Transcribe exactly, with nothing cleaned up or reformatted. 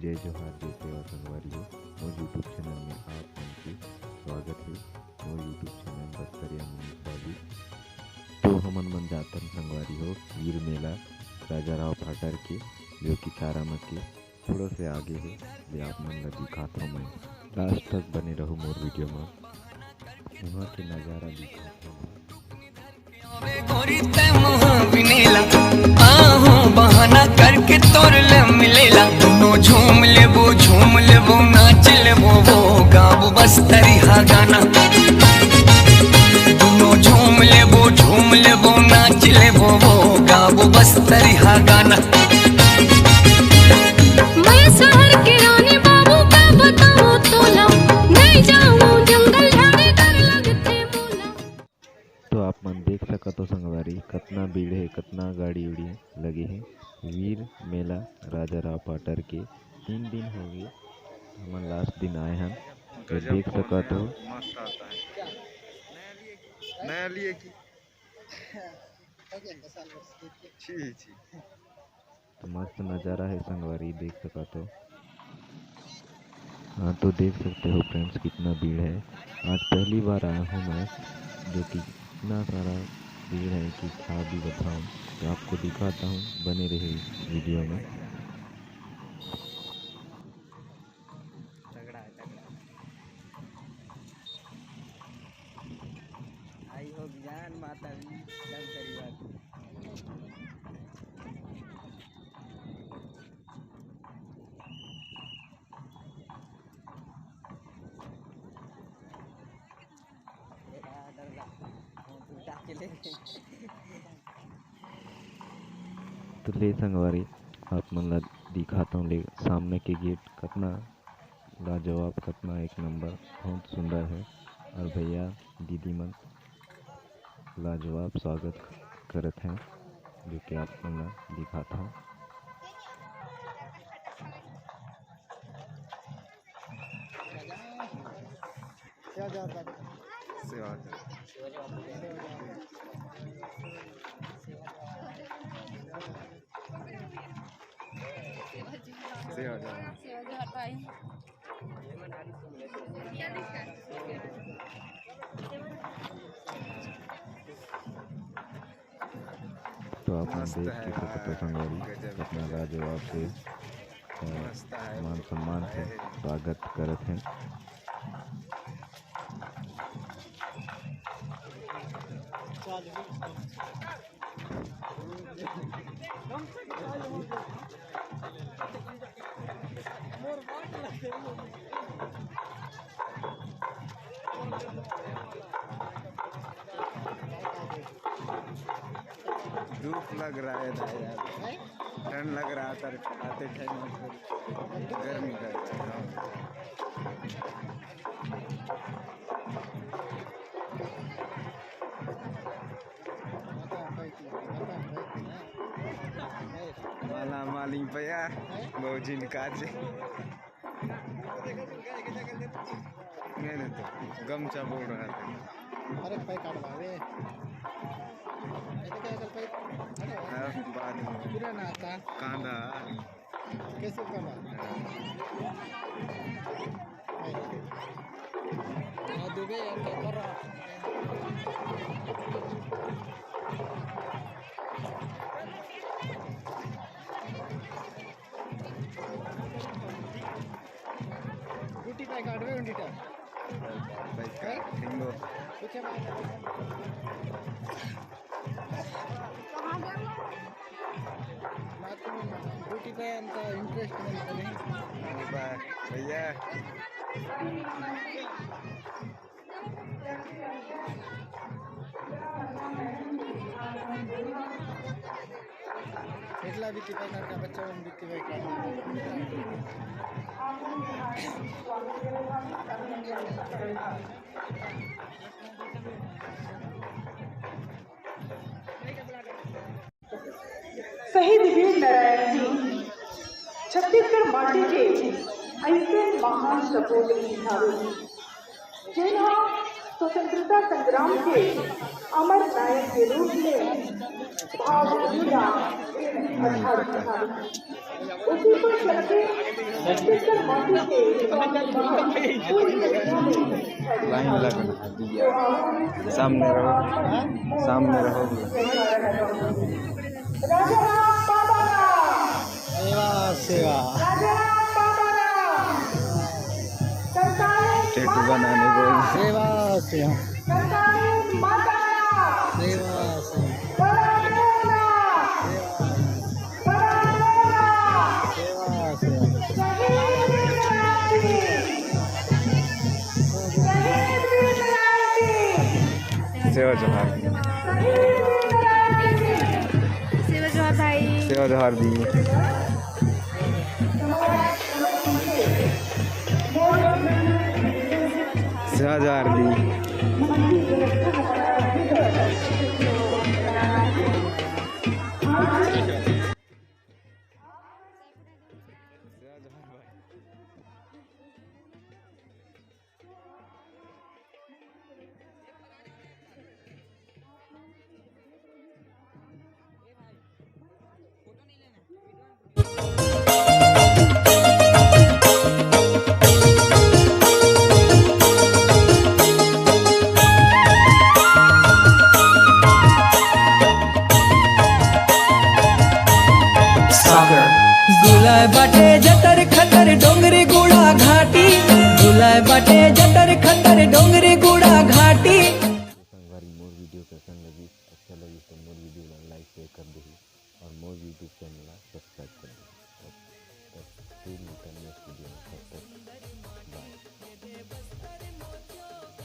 जय जोहार, जय सेवा संगवारी हो। मोर YouTube चैनल में आप मन के स्वागत हे। मोर YouTube चैनल बस्तरिया मुनीस बाबू। तो हमन मन जाथन संगवारी हो वीर मेला राजा राव फाटर के, जो कि तारामती थोड़ा से आगे हे, जे आप मन ला दिखात हव मैं। लास्ट तक बने रहू मोर वीडियो में, वहाँ के नजारा दिखात हव मैं। गोरी तै मुहा बिनेला, आहो बहाना करके तोर ले मिलेला। दोनों झूम लेबो, झूम लेबो, नाच लेबो, वो गाबो बस तरिहा गाना। दोनों झूम लेबो, झूम लेबो, नाच लेबो, वो गाबो बस तरिहा गाना। मैं शहर के रानी बाबू का बताऊं तोला, नहीं जाऊं जंगल झाड़ी डर लगथे मोला। तो आप मन देख सकत हो संगवारी, कतना भीड़ हे, कतना गाड़ी उड़ी लगे हे। वीर मेला राजा राव पाटर के तीन दिन हो गए, हमन लास्ट दिन आए हन। तो गजब देख कौन सकत है? हो। मस्त आता है। नया लिए कि? नया लिए कि? छी, छी। तो मस्त नज़ारा है संगवारी, देख सकत हो। हाँ, तो देख सकते हो फ्रेंड्स, कितना भीड़ है। आज पहली बार आया हूँ मैं, जो कि इतना सारा भीड़ है कि क्या भी बताऊँ। तो आपको दिखाता हूँ, बने रहे इस वीडियो में। तगड़ा है, तगड़ा। आई हो ज्ञान माता भी दम करी बात। ए, आ, डर लगा। फोन उठा के ले। तो ले संगवारी, आप मन ला दिखाता हूँ ले सामने के गेट, कतना लाजवाब, कतना एक नंबर, बहुत सुंदर है। और भैया दीदी मन लाजवाब स्वागत करत हैं, जो कि आप मन ला दिखाता हूँ। सेवा। सेवा। तो आप मन मस्त देख है के यार, संगवारी, गजब, कितना गजब। लाजवाब से, अ, मस्त है। मान सम्मान से स्वागत करत हैं। धूप लग रहा है दाई यार, ठंड लग रहा था आते टाइम, गर्मी लग रहा है। माला मालिंग पया, बहुजिन काजे। नहीं, नहीं, तो गमछा बोल रहा था। अरे, पैक काटवा रे। ऐसे क्या कल पैक? अरे, हाँ, बाद में। पूरा ना आता। कांदा। कैसे कांदा? हाँ। हाँ, दुबे यार, क्या कर रहा? ड्यूटी पे काटवे उंडीटा। पैसा, हाँ? Bingo। कुछ है बात? ड्यूटी पे अंत इंटरेस्ट नहीं। भैया। एटला भी कितना का बच्चा मन भी कितना का। शहीद वीर नारायण जी छत्तीसगढ़ माटी के अइसे महान सपूत रिहिस हावय, जेन ह स्वतंत्रता संग्राम के अमर नायक के रूप में भावभीता आधारित हावय। लाइन लगना है भैया, सामने रहो, सामने रहो। सेवा, सेवा। टेटू बनाने को। सेवा, सेवा। सेवा, सेवा। सेवा, सेवा। सेवा जोहार। सेवा जोहार भाई। सेवा जोहार दी। सेवा जोहार दी। सागर। बुलाय बाटे जतर खतर डोंगरी गुड़ा घाटी, बुलाय बाटे जतर खतर डोंगरी गुड़ा घाटी। संगवारी, मोर वीडियो कैसन लगिस? अच्छा लगिस तो मोर वीडियो ला लाइक शेयर कर देही और मोर YouTube चैनल ला सब्सक्राइब कर देही। तब, तब फिर मिलथन नेक्स्ट